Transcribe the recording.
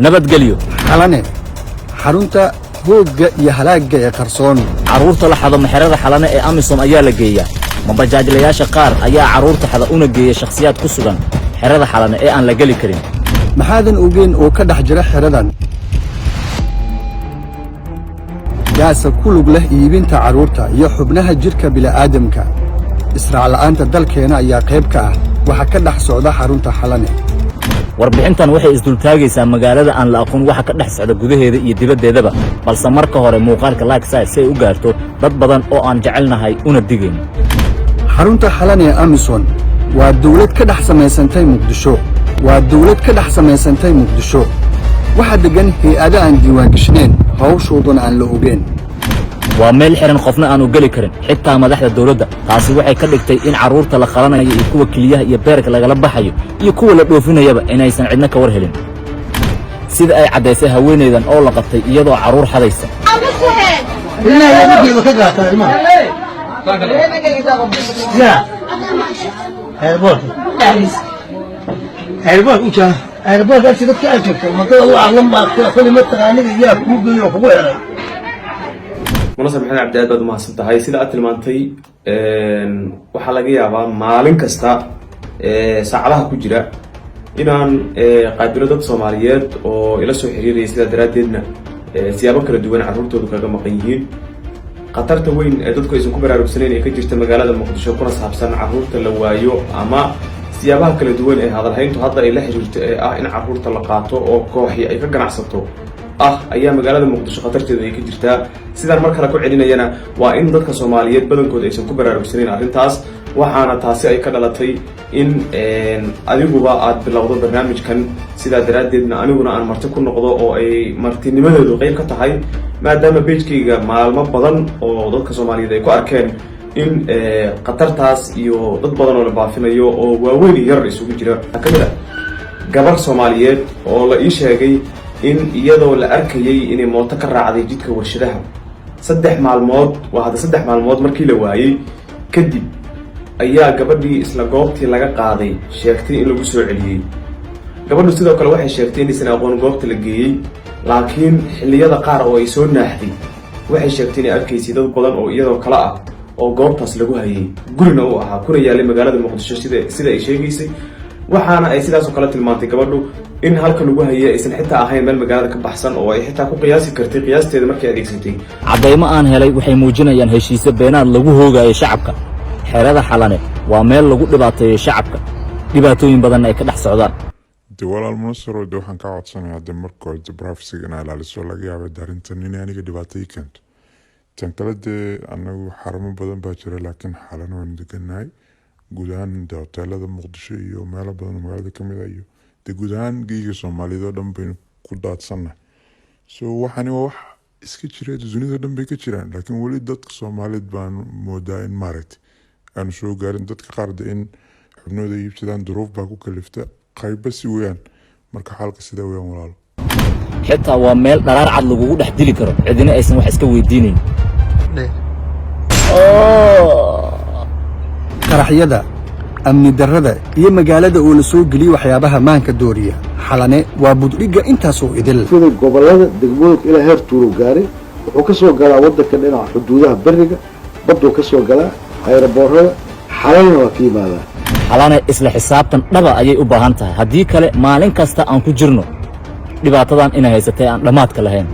Nabadgelyo. Xalane, xarunta hoogga iyo halaagga ee qarsoon. Carruurta la xado maxerada Xalane ee AMISOM ayaa la geeyaa. Ma bajaajlayaasha qaar ayaa carruurta xada una geeya shakhsiyaad ku sugan xerada Xalane ee aan la geli karin? Maxaadan ogeyn oo ka dhex jira xeradan? Yaase ku lug leh iibinta carruurta iyo xubnaha jidhka bila'aadamka? Israacla'aanta dalkeena ayaa qayb ka ah waxa ka dhex socda xarunta Xalane. Warbixintan waxay isdultaagaysaa magaalada aan la aqoon waxa ka dhex socda gudaheeda iyo dibaddeedaba. Balse marka hore muuqaalka like saar si ay u gaarto dad badan oo aan jecelnahay una digayn. Xarunta Xalane ee AMISOM waa dawlad ka dhex samaysantay Muqdisho, waa dawlad ka dhex samaysantay Muqdisho. Waxaa deggan hay'ado aan diiwaangashnayn, hawshooduna aan la ogeyn. Waa meel xihan, qofna aanu geli karin, xitaa madaxda dawladda. Taasi waxay ka dhigtay in carruurta la qalanayo iyo kuwa keliyaha iyo beerka lagala baxayo iyo kuwa la dhoofinayaba inaysan cidna ka war helin, sida ay caddaysay haweenaydan oo la qabtay iyadoo carruur xadaysa. Ilmaha yaa markiiba ka qaataa ilmaha ya airport dhexdiisa, airport u jaa, airport agti dadka aad joogto wadada u aqlan baa kuli ma taqaanida yaa kuu geeyo oo kugu xiray. Munasar Maxamed Cabdi, aad baad umahadsan tahay. Sida aad tilmaantay, waxaa laga yaabaa maalin kasta saacadaha ku jira inaan qaabilo dad Soomaaliyeed oo ila soo xiriiraya, sidaa daraaddeedna siyaabo kala duwan carruurtoodu kaga maqan yihiin. Khatarta weyn ee dadku aysan ku baraarugsanayn ee ka jirta magaalada Muqdisho, kuna saabsan carruurta la waayo ama siyaabaha kala duwan ee hadalhayntu hadda ay la xiriirto ee ah in carruurta la qaato oo kooxi ay ka ganacsato ah, ayaa magaalada Muqdisho khatarteedu ay ka jirtaa. Sidaan mar kale ku celinayana, waa in dadka Soomaaliyeed badankooda aysan ku baraarugsanayn arrintaas. Waxaana taasi ay ka dhalatay in adiguba aad bilowdo barnaamijkan, sidaa daraaddeedna aniguna aan marti ku noqdo, oo ay martinimadeedu qayb ka tahay, maadaama page-kayga maalmo badan oo dadka Soomaaliyeed ay ku arkeen in khatartaas iyo dad badan oo la baafinayo oo waaweyn iyo yarar isugu jira. Waxaa ka mid ah gabar Soomaaliyeed oo la ii sheegay in iyadoo la arkayay inay mooto ka raacday Jidka Warshadaha 3 maalmood, waa hadda 3 maalmood markii la waayey kadib, ayaa gabadhii isla goobtii laga qaaday sheegtay in lagu soo celiyey. Gabadhu sidoo kale waxay sheegtay inaysan aqoon goobta la geeyey, laakiin xilliyada qaar oo ay soo naaxday waxay sheegtay inay arkaysay dad badan oo iyadoo kale ah oo goobtaas lagu hayay, gurina u ahaa, kuna yaalay magaalada Muqdisho, sida ay sheegaysay. Waxaana ay sidaasoo kale tilmaantay gabadhu in halka lagu hayay aysan xitaa ahayn meel magaalada ka baxsan, oo ay xitaa ku qiyaasi kartay qiyaasteeda markay adeegsatay. Caddaymo aan helay waxay muujinayaan heshiisyo beenaad lagu hoogayo shacabka. Xerada Xalane waa meel lagu dhibaateeyo shacabka, dhibaatooyin badanna ay ka dhex socdaan. De walaal Munasaro, de waxaan kaa codsanayaa de marka hore de privacy inaa ilaaliso. Laga yaaba de arrintan inay aniga dhibaato ii keento. Tan kale, dee anagu xarumo badan baa jira, laakiin Xalana waanu degannahay. Guud ahaan de hoteelada Muqdisho iyo meelo badan oo magaalada kamid ah iyo de guud ahaan geyga Soomaaliyeed oo dhan baynu ku daadsannahay. So waxani waa wax iska jira, dunida dhan bay ka jiraan, laakiin weli dadka Soomaaliyeed baanu moodaa in maaragtay aanu soo gaarin. Dadka qaar de in xubnooda iibsadaan duruuf baa ku kalifta, qayba si weeyaan. Marka xaalka sidaa weeyaan, walaalo. Xitaa waa meel dharaar cad lagugu dhex dili karo, cidina aysan wax iska weydiinayn. Qaraxyada, amni darrada iyo magaalada oo la soo geliyo waxyaabaha maanka dooriya, Xalane waa buddhigga intaasoo idil. Sida gobolada, degmooyinka ilaa heer tuulo gaaray. Wuxuu ka soo galaa waddanka dhinaca xuduudaha beriga, badduu ka soo galaa, aeroboorada, Xalanena waa ka yimaadaa. Xalane isla xisaabtan dhaba ayay u baahan tahay. Haddii kale maalin kasta aan ku jirno dhibaatadan inay haysatay aan dhammaadka lahayn.